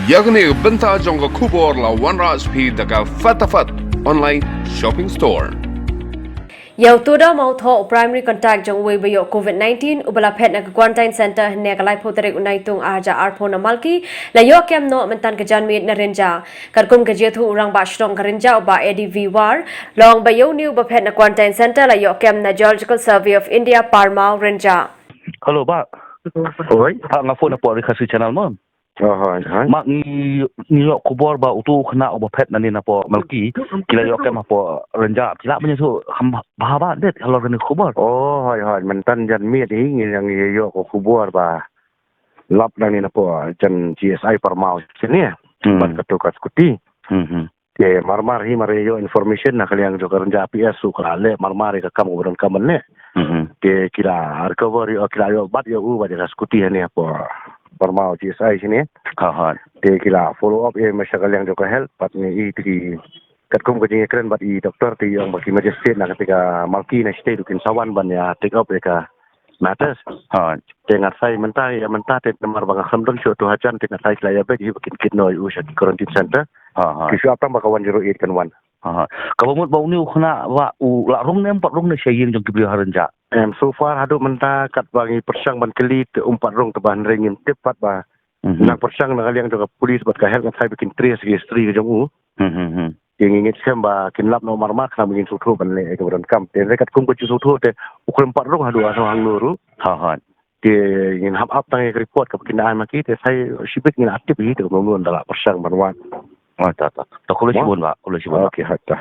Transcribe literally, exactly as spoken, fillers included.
Ïa kane ka bynta jong ka khubor la wanrah sha phi da ka Fatafat Online Shopping Store. Ïa uto u da mawthoh u primary contact jong uwei ba ïoh covid nineteen uba la phet na ka quarantine center hynne ka laiphew tarik u Naitung arhajar arphew na Malki la ïoh kem noh mynta ka janmiet na Rynjah. Katkum ka jingïathuh u rangbah shnong ka Rynjah u Bah Eddie V War, la ong ba ïa une uba phet na quarantine center la ïoh kem na Geological Survey of India, Parmaw, Rynjah. Hello, Bah. Oi. Ha, nga phone hapoh Ri Khasi Channel mo. Oh, hoi, hoi. Ma ngi, ngi ïoh khubor ba uto u khynnah uba phet nangne napoh Malki, ki la ïoh kem hapoh Rynjah. Ki lah ban ïathuh kham bha bha dei halor kane ka khubor. Oh, hoi, hoi. Mynta janmiet hi ngi, ngi ïoh ka khubor ba lap nangne napoh jan G S I Parmaw sini. Hmm. Bad kato ka skuti. Hmm, hmm. Te marmar hi mar ïoh information na ka liang jong ka Rynjah P S u ka la leh marmar ïa ka kam kaba donkam ban leh. Mhm. Te ki la recover ïa u, ki la ïoh bat ïa u bad ïa ka skuti hangne hapoh Parmaw G S I sini. Ha, ha. Te ki la follow up ïa ma sha ka liang jong ka health bad ngi i te ki katkum ka jingïakren bad i doktor te ïa ong ba ki magistrate na kata ka Malki na state kin sa wan ban ïa take up ïa ka matters. Ha. Te nga sa ïa mynta, ïa mynta te namar ba nga khlem don shuh uto hajan te nga sa ïa kit kit noh ïa u sha ki quarantine center. Ha, ha. Ki shu ap tang ba ka one zero eight kan wan. Ha, ha. Kaba mut ba une u khynnah ba u la rung ne em pat rung ne sha ïing jong ki briew ha Rynjah? Em, so far haduh mynta katba ngi pyrshang ban kylli te um pat rung te ba hynrei ngim tip pat ba. Mhm. Nang pyrshang na ka liang jong ka police bad ka health ngan sa ïa ba kin trace ïa ka history ka jong u. Mhm, mhm. Te ngi ngeit skhem ba kin lap noh marmar khnang ba ngin sngewthuh ban leh ïa kaba donkam. Te hynrei katkum ka jingsngewthuh te u khlem pat rung haduh hangno ruh. Ha, ha. Te ngin hap ap tang ïa ka report kaba kin ai ma ki te sa shibit ngin ap tip hi te kumno ngin da la pyrshang ban wad. Oh, ta, ta. Ta khublei shibun, Bah. Khublei shibun, Bah. Okay, ha, ta.